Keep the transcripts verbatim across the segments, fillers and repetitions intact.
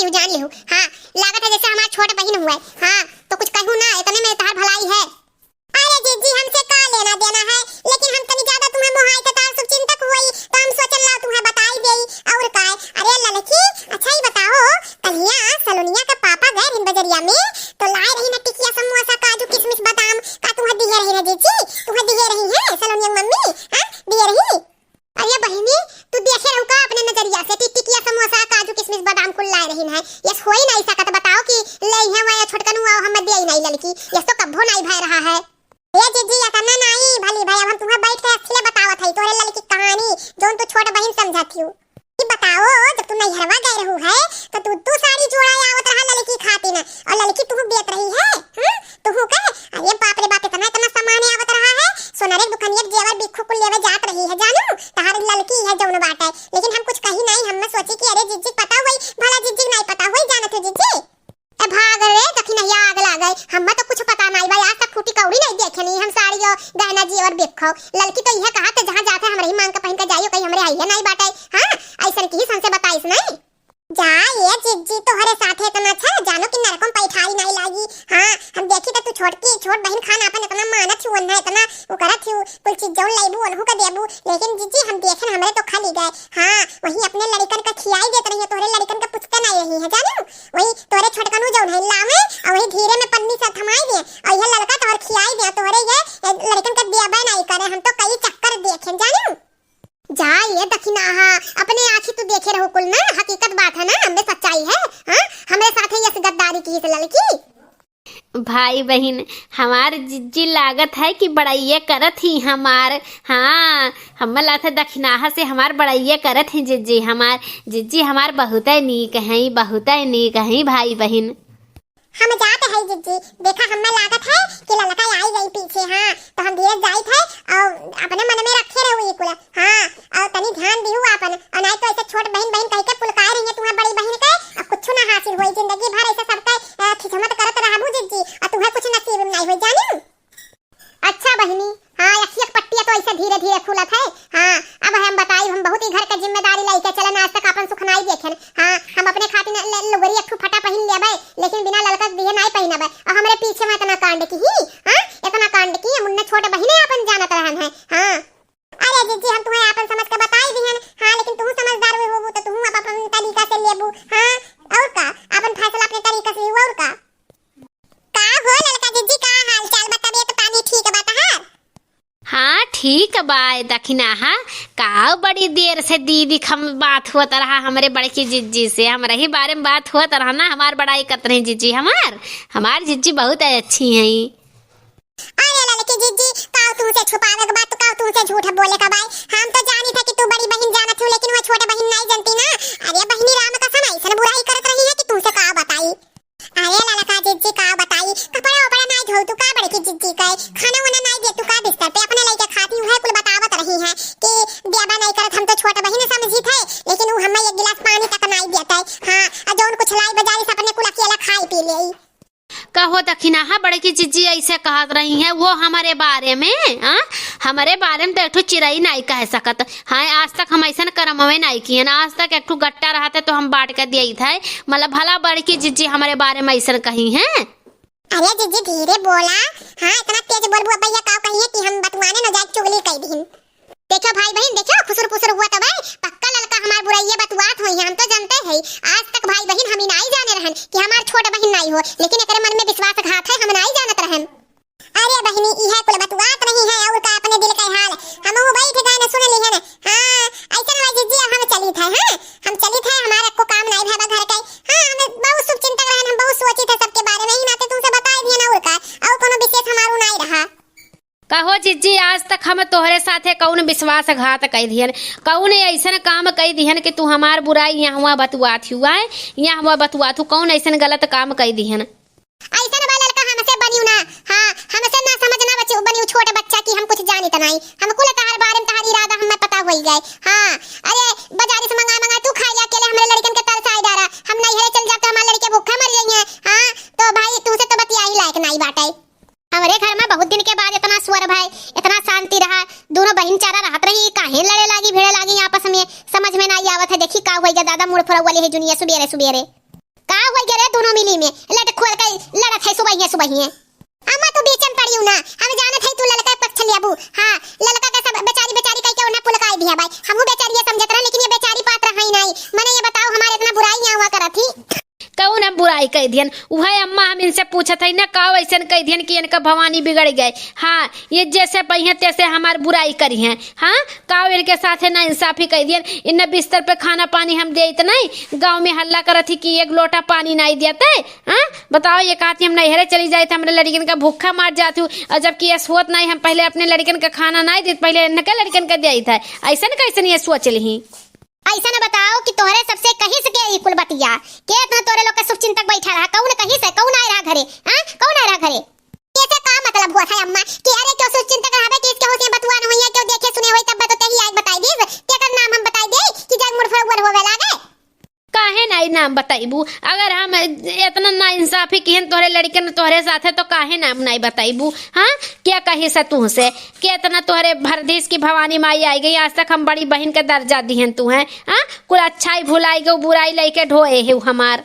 तू जान लिहू। हाँ, लागत है जैसे हमार छोट बहिन हुए। हाँ, तो कुछ कहू ना, इतने में तहार भलाई है। अरे जिज्जी, हमसे का लेना देना है, लेकिन हम तनी ज्यादा तुम्हें मोहाई थे, तहार शुभ चिंतक हुई, तो हम सोचन लाओ तुम्हें बताई देई। और का? अरे ललकी, अच्छा ही बताओ, कलिया सलोनिया के पापा गए रहिन बजरिया में, तो लाए रही ना टिकिया, समोसा, काजू, किशमिश, बादाम, का तुम्हें दिए रही ना जिज्जी? तुम्हें दिए रही है सलोनिया मम्मी? हाँ, दिए रही। अरे बहिनी, तू देखे रहू का अपने नजरिया से? टिक-, टिकिया, समोसा, काजू, किशमिश, बादाम कुल लाए रहिन है। यस होई नाई सकत, बताओ कि ले हैं वह छोटकनू आओ हम दिया ही नाई ललकी। यस तो कब्बो नाई भय रहा है। ए जिज्जी, या करना नाई भली भाई, अब हम तुम्हें बैठ के असले बतावत है तोहरे ललकी कहानी, जोन तू छोट बहिन समझत हियो। कि बताओ, जब तू नैहरवा गए रहू है, तो तू दू साड़ी जोड़ा आवत रहा ललकी खातिर, और ललकी तुहू देत रही है, हाँ? तुहू कहे, अरे बाप रे बाप, इतना, इतना सामान आवत रहा है, सोनरे दुखनिया जेवर बिखू कुल लेवे जात रही है, जानू, तहार ललकी है जौन बाटे, लेकिन हम कुछ कही नहीं, हम सोची कि अरे जिज्जी पता हुई, भला जिज्जी नहीं पता हुई, जानत हो जिज्जी? ए भाग रे, दखिनहिया आग लागे, हम्मे तो कुछ पता नहीं भाई, आज तक फूटी कौड़ी नहीं देखे नहीं, हम साड़ी और गहना जेवर बिखो, ललकी तो यह कहा थे जहाँ जाते हम रही मांग के पहन के जाइयो, कहीं हमरे आई है नहीं बाटे, हाँ, ऐसन की ही संसे बताइस नहीं। जा ए जिज्जी, तोहरे साथे इतना अच्छा, जानो कि नरकम पैठारी नहीं लागी। हाँ, हम देखी तो तू छोटकी, छोट बहिन खान आपन इतना मानत छु, ओन्हा इतना उ करत छु, कुल चीज जौन लइबू, ओनहु का देबू। लेकिन जिज्जी, हम देखेन, हमरे तो खली गए। हाँ, वहीं अपने लड़िकन का खियाई देत रही है, तोहरे लड़िकन का पूछते नहीं रही है, जानू? वहीं तोहरे छोटकनू जौन है, लावे, और वहीं धीरे में पन्नी से थमाई दे, और यह ललका तोहर खियाई दे, तोहरे ये, ये लड़िकन का देबे नहीं करे। हम तो कई चक्कर देखेन, जानू? जा ए दखिनाहा, अपने आँखी तू देखे रहो कुल ना, हकीकत बात है ना, हमें सच्चाई है। हाँ, हमरे साथे यस गद्दारी की से ललकी। भाई बहिन, हमार जिज्जी लागत है कि बड़इये करत ही हमार। हाँ, हमें लागत है दखिनाहा से हमार बड़इये करत ही जिज्जी हमार। जिज्जी हमार बहुतै नीक हैं, बहुतै नीक हैं भाई बहिन। हम जात है जिज्जी, देखा हमें लागत है कि ललका आई गई पीछे, हाँ, तो हम धीरे जाइत है और अपने मन में रखे रहो ये कुल, हाँ, और तनी ध्यान दिहु आपन, और नहीं तो ऐसे छोट बहिन बहिन कह के पुलकाए रही है तुम्हें बड़ी बहिन के, और कुछ ना हासिल होई, जिंदगी भर ऐसे सबके, अ, खिसमत करत रहबू जिज्जी, और तुम्हें कुछ नसीब में नहीं होई, जानू? अच्छा बहिनी, हाँ, अखिया के पट्टिया तो ऐसे धीरे धीरे खुलत है। हाँ, अब हम बताई, हम बहुत ही घर के जिम्मेदारी लेके चलन, आज तक अपन सुख नाई देखेन। हाँ, हम अपने खातिर ले-, लुगरी एक ठो फटा पहिन लेबै, लेकिन बिना ललका दिए नाई पहिनबै। और हमरे पीछे में इतना कांड की ही, हाँ, इतना कांड की, हम उन्ने छोट बहिने अपन जानत रहन है। हाँ, अरे जिज्जी, हम तुम्हें अपन समझ के बताई दिहन, हाँ, लेकिन तुहू समझदार हुई होबू तो तुहू अब अपन तरीका से लेबू, हाँ, और का, अपन फैसला अपने तरीका से लेबू, और का। का हो ललका जिज्जी, का हाल चाल बा? तबीयत पानी ठीक बा तहार? हाँ, ठीक बा। ए दखिनाहा, का बड़ी देर से दीदी क हम बात होत रहा हमरे बड़की जिज्जी से, हमरे ही बारे में बात होत रहा ना, हमार बड़ाई करत रही जिज्जी हमार। हमार जिज्जी बहुत अच्छी हैं। अरे ललकी जिज्जी, का तुमसे छुपावे के बात, का तुमसे झूठ बोले का बाई? हम तो जानी था कि तू बड़ी बहिन जानत हो, लेकिन वो छोटे बहिन नहीं जानती ना। अरे बहिनी राम कसम, ऐसन बुराई करत रही है कि तुमसे का बताई। अरे ललका जिज्जी का बताई, कपड़ा उपड़ा नाई धोऊ तू का बड़की जिज्जी के, खाना वाना नाई दे तू का बिस्तर पे, अपने लइके खाती उहे कुल बतावत रही है कि देबा नाई करत, हम तो छोट बहिन समझी थे, लेकिन उ हमें एक गिलास पानी तक नाई देत है। हाँ, और जौन कुछ लाई बाजारी से अपने कुल अकेला खाई पी लेई। कहो दखिनाहा, बड़की जिज्जी ऐसे कहत रही हैं वो हमरे बारे में, हाँ? हमरे बारे में तो एक ठो चिरई नाई कह सकत। हाँ, आज तक हम ऐसन करमवे नाई किए ना, आज तक एक ठो गट्टा रहते तो हम बांट के दिए थे। मतलब भला बड़की जिज्जी हमरे बारे में ऐसन कही हैं? अरे जिज्जी धीरे बोला, हाँ इतना तेज बोलबू अब भैया का कहिए कि हम बतुआने न जाए चुगली कह दीन। देखो भाई बहिन, देखो खुसुर फुसुर हुआ तो भाई पक्का ललका हमार बुराइये बतुआत होई है, हम तो जानते हैं। आज तक भाई बहिन हम ही नाई जाने रहन कि हमार छोट बहिन नाई हो, लेकिन एकरे मन में विश्वासघात है, हम नाई जानत रहन। अरे बहिनी, इहे कुल बतुआत रही है और का अपने दिल के हाल। हमहू बैठ गए न सुन लिहन। हाँ, ऐसन हुआ जिज्जी, हम चली थे, हाँ, हम चली थे, हमारा को काम नाई भवा घर के। हाँ, हम बहुत शुभ चिंतक रहन, हम बहुत सोची थे सबके बारे में, ही नाते तुमसे बताई दिहन और का, और कोनो विशेष हमारू नाई रहा। कहो जिज्जी, आज तक हम तोहरे साथे कौन विश्वासघात कई दिहन, कौन ऐसन काम कई दिहन कि तू हमार बुराई यहाँ हुआ बतुआत हुआ है, यहाँ हुआ बतुआत हूँ, कौन ऐसन गलत काम कई दिहन? ऐसन बा ललका हमसे बनियो ना, हाँ, हमसे ना समझ ना बच्चे, बनियो छोट बच्चा कि हम कुछ जानित नाई, हम कुल तहार बारे में तहार इरादा हमें पता होई गए, हाँ, अरे बाजारी से मंगा मंगा तू खाई ले, अकेले हमरे लड़कन के तरसाई डारा, हम नैहरे चल जाते हमारे लड़के भूखे मर जाइए, हाँ, तो भाई तुमसे तो बतियाई लायक नाई बाटे। हमरे घर में बहुत दिन के बाद इतना स्वर भय, इतना शांति रहा। दोनों बहिन चारा रहत रही, काहे लड़े लागी, भिड़े लागी आपस में, समझ में नाई आवत है। देखी का होई गया दादा, मूड़ फुरौआ ले है जुनिया सुबेरे सुबेरे। अरे दोनों मिली में लट खोल के लड़त है सुबहिये सुबहिये। अम्मा तू बीच में पड़ियो ना, हम जानत है तू ललका पक्ष लियाबू। हाँ, ललका का सब बेचारी बेचारी कह के उन्हें पुलकाई दिया भाई, हमहू बेचारी ये समझत रहे, लेकिन ये बेचारी पात्र है ही नहीं। मने ये बताओ हमारे इतना बुराई यहाँ हुआ करत ही। कौन हम बुराई कह दियन? उहे अम्मा हम इनसे पूछत है ना, का वैसन कह दियन कि इनका भवानी बिगड़ गए। हाँ, ये जैसे पहिए तैसे हमार बुराई करी हैं। हाँ, का इनके साथे ना इंसाफी कह दियन? इन्हें बिस्तर पे खाना पानी हम देत नहीं, गाँव में हल्ला करत ही कि एक लोटा पानी नहीं देते। हाँ, बताओ, ये कहती हम नैहरे चली जाइत, हमरे लड़िकन का भूखा मार जात हूँ, और जबकि ये सोत नहीं, हम पहले अपने लड़िकन का खाना नहीं देत, पहले इनके लड़िकन का देइत है। ऐसन कैसन ये सोच लिही? ऐसा न बताओ कि तोहरे सबसे कहीं से के ई कुल बतिया, के इतना तोरे लोग के शुभ चिंतक बैठा रहा, कौन कहीं से, कौन आए रहा घरे, हाँ, कौन आए रहा घरे? ऐसे का मतलब हुआ था अम्मा कि अरे क्यों शुभ चिंतक रहबे कि इसके होशियां बतुआ न होइया, क्यों देखे सुने होई तब तो तेही आज बताई दीस, तेकर नाम हम बताई दे कि जग मुड़ फुड़ होवे लागे। काहे नाई नाम बताइबू? अगर हम इतना नाइंसाफी किहन तोहरे लड़िकन तोहरे साथे तो काहे नाम नाई बताइबू? हाँ, क्या कही से तुहसे कि इतना तोहरे भरदीस की भवानी माई आई गई, आज तक हम बड़ी बहिन के दर्जा दिहन तुहे। हाँ, कुल अच्छाई भुलाई गऊ, बुराई लइके ढोए हेउ हमार।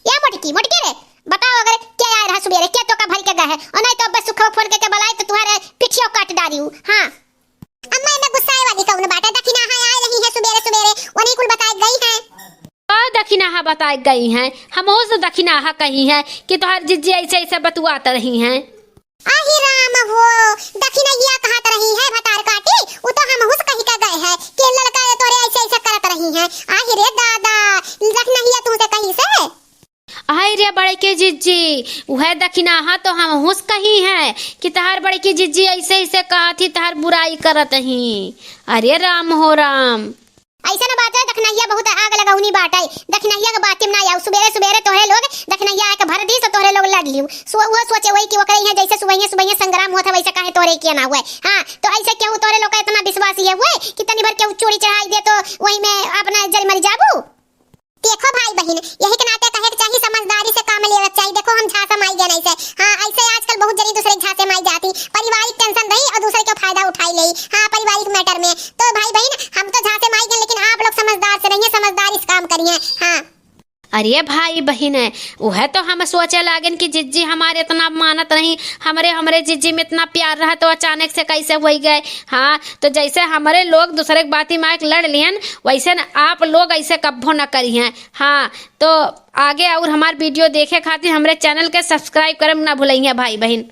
या मोटकी, मोटकी रे, बताओ अगर के आए रहा सुबेरे, के तोका भर के गए है? और नहीं तो अब सुखवा फोन के, के बुलाए तो तुम्हारे पिठियो काट डारी हूँ। हाँ। अम्मा, एमे गुस्साए वाली कौन बात है? दखिनाहा आए रही है सुबेरे सुबेरे, उन्हीं कुल बताए गई हैं। का दखिनाहा बताए गई हैं? हमहू से दखिनाहा कही हैं कि तोहार जिज्जी ऐसे ऐसे बतुआत रही हैं। आही राम हो, दखिनहिया कहत रही है भतार काटी, उ तो हमहू से कही के गए हैं कि लड़का ये तोरे ऐसे ऐसे करत रही हैं। आही रे दादा, दखिनहिया तुमसे कही से? आही रे बड़की जिज्जी, उहे दखिनाहा तो हमहू से कही हैं कि तहार बड़की जिज्जी ऐसे ऐसे कहत ही, तहार बुराई करत ही। अरे राम हो राम। ऐसन बात है, दखिनहिया बहुत आग लगौनी बाटे। दखिनहिया के बात में ना आऊ। सुबेरे सुबेरे तोहरे लोग दखिनहिया आके भर दी, सो तोहरे लोग लड़ लियो। सो वो सोचे वही कि ओकरे यहाँ जैसे सुबहिये सुबहिये संग्राम होत है, वैसे काहे तोहरे किया ना हुए। हाँ, तो ऐसे केहू तोहरे लोग का इतना विश्वास ये हुए कि तनी भर केहू चूड़ी चढ़ाई दे तो वही में अपना जल मर जाबू। देखो भाई बहिन, यही के नाते कहे के चाही, समझदारी से काम लेवे के चाही। देखो हम झांसा माई गए नहीं से, हाँ, ऐसे आजकल बहुत जनी दूसरे झांसे माई जाती। पारिवारिक टेंशन रही और दूसरे के फायदा उठाई ले। हाँ, पारिवारिक मैटर में तो भाई बहिन हम तो झांसे माई गए, लेकिन आप लोग समझदार से रहिए, समझदारी से काम करिए। हाँ। अरे भाई बहिन, उहे तो हम सोचे लागेन कि जिज्जी हमारे इतना मानत नहीं, हमरे, हमरे जिज्जी में इतना प्यार रहा तो अचानक से कैसे होई गए। हाँ, तो जैसे हमरे लोग दूसरे के बाती माइक लड़ लिहन, वैसे न आप लोग ऐसे कब्बो न करिहें। हाँ, तो आगे और हमार video देखे खातिर हमरे channel के subscribe करम ना भूलइहें भाई बहिन।